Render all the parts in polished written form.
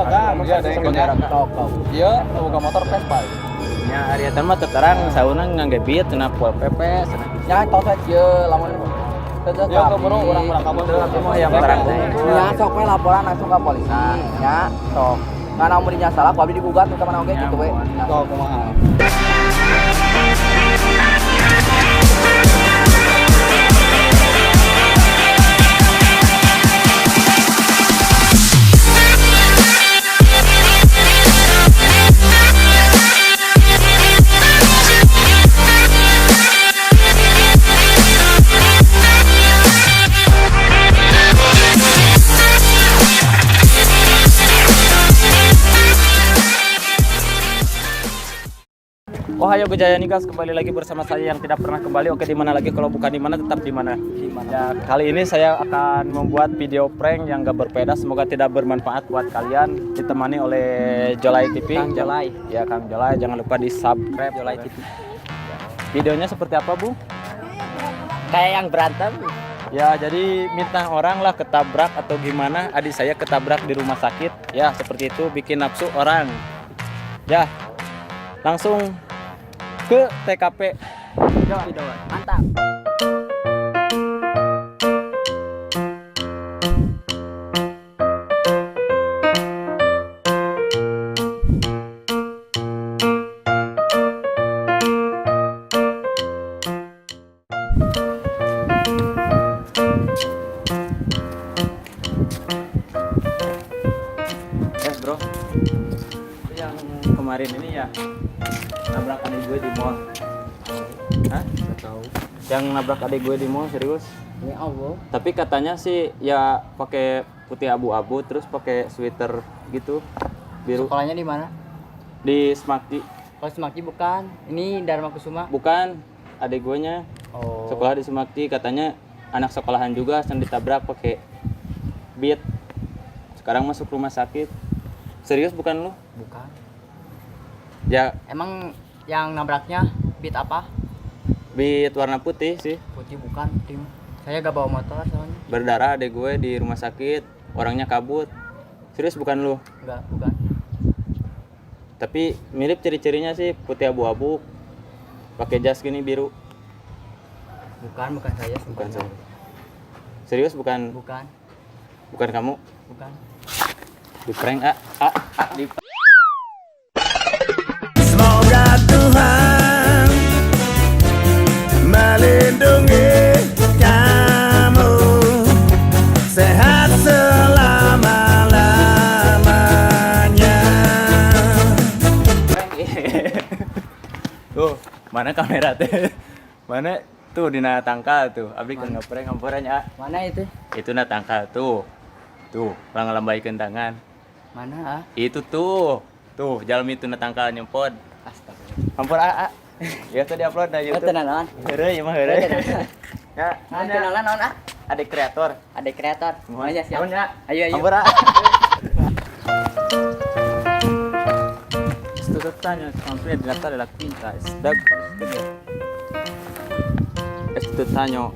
Kan, iya ada yang kenyang. Iya, boga motor Vespa. Ya, ari eta mah terang sauna ngangge beat cenah Pol PP cenah. Ya tos we kieu lamun teu Ya, keburu urang-urang kabur. Abdi mah yang terang. Ya sok we laporan langsung ke polisi. Ya, sok. Karena mun dinya salah ku abdi digugat nu mana oge kitu we. Sok kumaha. Ohayo Gejaya Nikas, kembali lagi bersama saya yang tidak pernah kembali. Oke, di mana lagi kalau bukan di mana, tetap di mana. Ya, kali ini saya akan membuat video prank yang gak berpeda, semoga tidak bermanfaat buat kalian. Ditemani oleh Jolai TV. Kang Jolai. Ya, Kang Jolai, jangan lupa di subscribe Jolai TV. Videonya seperti apa, Bu? Kayak yang berantem. Ya, jadi minta orang lah ketabrak atau gimana, adik saya ketabrak di rumah sakit. Ya, seperti itu bikin nafsu orang. Ya, langsung ke TKP. Mantap. Bro, itu yang kemarin ini ya nabrak adik gue di mall. Hah? Enggak tahu. Yang nabrak adik gue di mall, serius? Ini Allah. Tapi katanya sih ya pakai putih abu-abu terus pakai sweater gitu biru. Sekolahnya di mana? Di Smakti. Kalau Smakti bukan. Ini Dharma Kusuma. Bukan, adik gue nya. Oh. Sekolah di Smakti, katanya anak sekolahan juga yang ditabrak pakai beat. Sekarang masuk rumah sakit. Serius bukan lu? Bukan. Ya, Emang yang nabraknya beat apa? Beat warna putih sih. Putih bukan, tim. Saya gak bawa motor soalnya. Berdarah adek gue di rumah sakit, orangnya kabut. Serius bukan lu? Enggak, bukan. Tapi mirip ciri-cirinya sih, putih abu-abu. Pakai jas gini biru. Bukan, bukan saya. Bukan saya. Serius bukan? Bukan. Bukan kamu? Bukan. Di prank, di Semoga Tuhan melindungi kamu sehat selama-lamanya. prank. Tuh, mana kamera teh? Mana tuh dina tangkal tuh. Abdi keur ngeprank hampura nya. Mana itu? Itu na tangkal tuh. Tuh, langlambaikeun tangan. Mana, ah? Itu tuh. Tuh, jalmi itu na tangkal nyempod. Astaga. Hampura, ah. Ya tadi upload na Oh, YouTube. tenang, naon? Heureuy ieu mah heureuy. Ya, Ah, kenalan naon, ah? Adik kreator. Adik kreator. Semuanya siap. Nuhun, ya. Ayo, ayo. Hampura. Sto tanya sampai di Natale la quinta Esto tanyo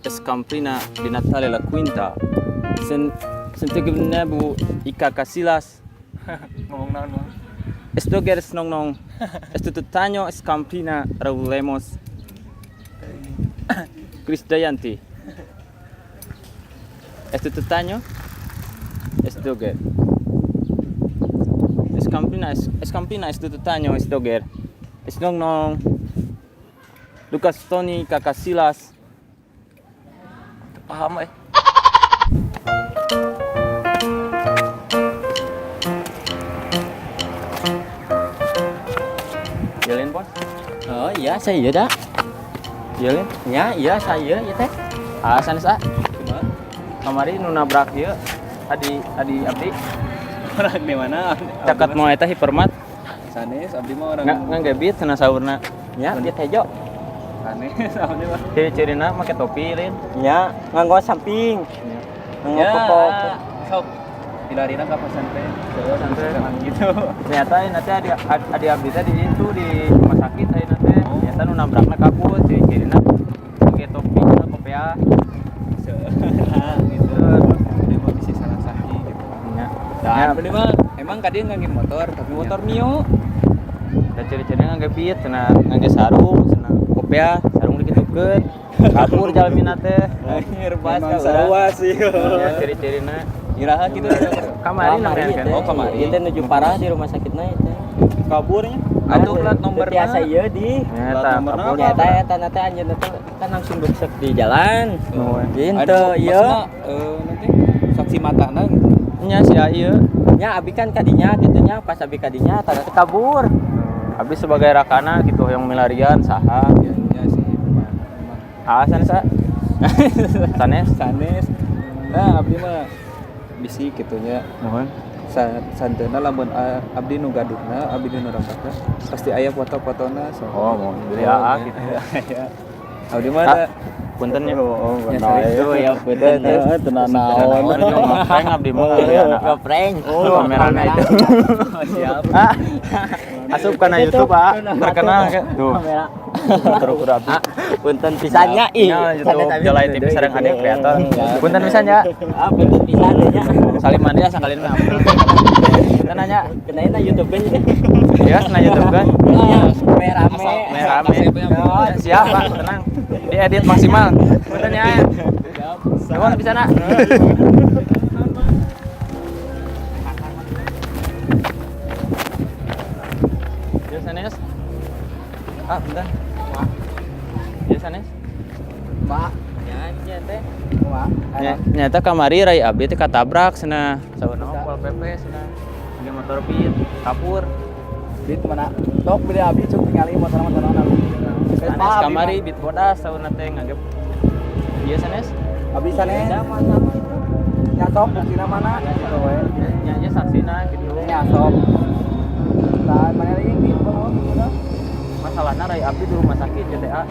escamprina di Natale la quinta. Sen sentegnebu ika kasilas. Ngomong naon, Bang? Esto geres nong nong. Esto tanyo escamprina Raul Lemos. Krisdayanti. Esto tanyo Esdoger. Escamprina Escamprina esto tanyo Esdoger. Esnong nong. Lucas Tony Kakasilas. Paham eh. Yelin bos. Oh, iya, saya iya dah. Yelin. Ya, iya, saya iya teh. Ah, sanes ah. Kamari nu nabrak ieu adi adi abdi Orang di mana? caket mau eta hipermat Sanes, abdi mah orang nggak cenah saurna. Ya, dia tejo. Sanes, abdi mah. Ciri-cirina make topi lin. Ya, nganggo samping. Nganggo Ya, popok. sok. Dilarina ka pesantren. Pesantren. Jangan gitu. Ternyata nanti adi adi abdi teh di itu di rumah sakit ayeuna teh. Ternyata nu nabrakna kabur ciri-cirina make topi cenah kopiah. Nah, gitu. Dia mah bisa salah sahi gitu. Nya. Dan abdi mah Memang ka dieu ngangge motor, tapi motor Mio. Da ciri-cirina ngangge Beat, cenah ngangge sarung, cenah kopiah, sarung dikitukeun. Kabur jalmina teh. Anjir, pas Memang ka urang. sarua sih. Ya ciri-cirina. Iraha kitu. Kamari namanya kan. Oh, kamari. Ieu teh nuju parah di rumah sakitna ieu teh. Kaburnya. Atuh plat nomorna. Biasa ieu di. Nyata kabur. Nyata eta na teh anjeunna teh kan langsung beksek di jalan. Oh, Gitu ieu. Maksudna nanti saksi matana gitu. Nya si ieu. Nya abi kan kadinya kitu nya pas abi kadinya tah teh kabur. Abi sebagai rakana gitu yang milarian saha. Ya, ya sih memang. Memang. Ah, sanes ah. Sanes. Sanes. Nah, abdi mah bisi kitunya. Nuhun. Santena lamun abdi nu gaduhna, abdi nu rambakna pasti aya foto-fotona so. Oh, mau beli AA gitu. Ya. Abdi mah Ah, da punten nya. Oh, Ya, itu ya punten. Tenang naon. Ngeprank abdi mah kali anak. Ngeprank. Oh, kamerana itu. Siap. Ah. Asup kana YouTube, Pak. Terkenal kan. Tuh. Kamera. Terus udah abdi. Ah, punten pisannya ih. Nya YouTube Jolai TV sareng ade kreator. Punten pisan ya. Ah, punten pisan nya. Salim mandi ya sakalin mah. Punten nanya. Kenain na YouTube kan. Ya, sana YouTube kan. Iya, rame. Rame. Siap, Pak. Tenang. Diedit maksimal. Punten ya. Nuhun bisa nak. Ya sanes. Ah, bentar. Ya sanes. Pak, Ya, iya teh. Pak. Nyata kamari rai abdi teh katabrak cenah. Sauna mah Pol PP cenah. Ge motor Beat, kapur. Beat mana? Tok beli abdi cuk tingali motor-motor naon abdi. Sanes kamari Beat bodas sauna teh ngagep. Iya sanes. Abdi sanes. Nya sok buktina mana? Gitu we. Nya nya saksina gitu. Nya sok. Tah mana lagi yang beat bawa gitu. Masalahna rai abdi di rumah sakit JTA.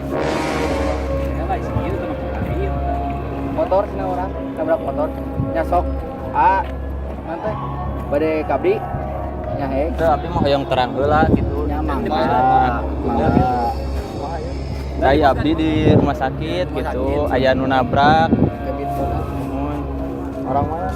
Ya lah ieu teh lain. Motor sina urang nabrak motor. Nya sok. Ah, nanti bade ka abdi. Nya he. Teu abdi mah hoyong terang heula gitu. Nya mangga. Mangga. Rai abdi di rumah sakit gitu, aya nu nabrak. Ke beat bodas. Nuhun. Orang mana?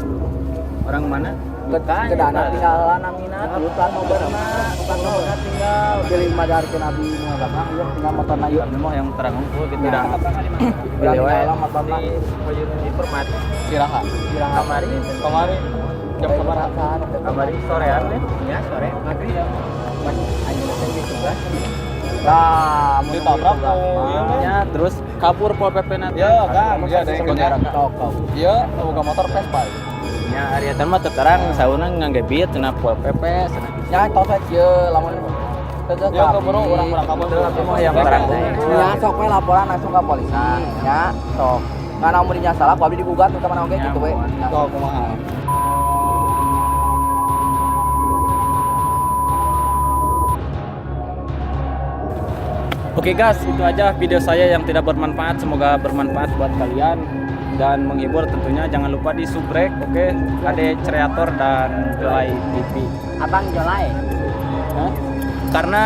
Orang mana? Ke dana tinggal namina tuh nomorna, bukan nomorna tinggal beli madarkeun abdi nu belakang ieu tinggal motorna ieu. Abdi mah hoyong terang unggul gitu Ya. dah. Urang tinggal motorna. Di di Permati. Iraha. Kamari Kamari jam sabaraha? Kamari sorean deh. Ya, sore. Maghrib. Mas anjeunna teh gitu kan. Lah, mun Ditabrak oh, iya mah. Ya, terus kabur Pol PP na teh. Ya, kan, ya ada yang Sok sok. Iya, boga motor Vespa. Nya ari eta mah teu terang sauna ngangge Beat cenah Pol PP cenah. Nya tos we kieu lamun teu Ya, keburu urang-urang kabur. Teu abdi mah hoyong terang unggul. Nya sok we laporan langsung ke polisi. Nya sok. Karena mun nya salah ku abdi digugat teu mana oge Ya, gitu we. mohon. Nya. Sok kumaha? Oke guys, itu aja video saya yang tidak bermanfaat. Semoga bermanfaat buat kalian dan menghibur tentunya. Jangan lupa di subrek, oke? Ade Kreator dan Jolai TV. Abang Jolai. Hah? Karena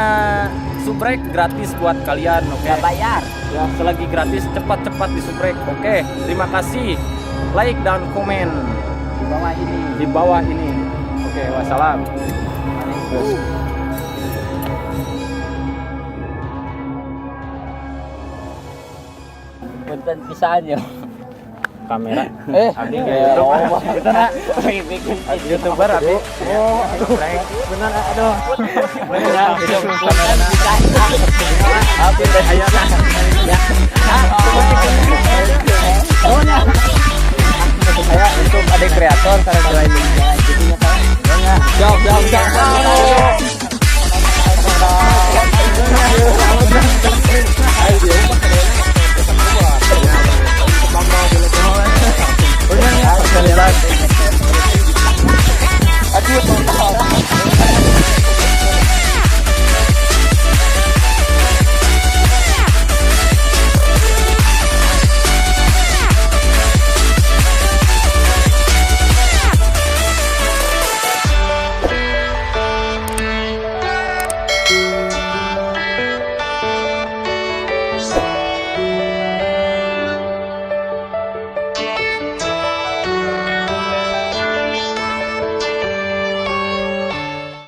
subrek gratis buat kalian, oke? Gak bayar. Ya, selagi gratis cepat-cepat di subrek, oke? Terima kasih. Like dan komen Di bawah ini. di bawah ini. Oke, wassalam. Punten pisan yo. Kamera. Abdi kayak loba. Bikin YouTuber abdi. Oh, benar aduh. Benar itu kamera. Abdi teh aya. Saya untuk adik kreator sareng lain.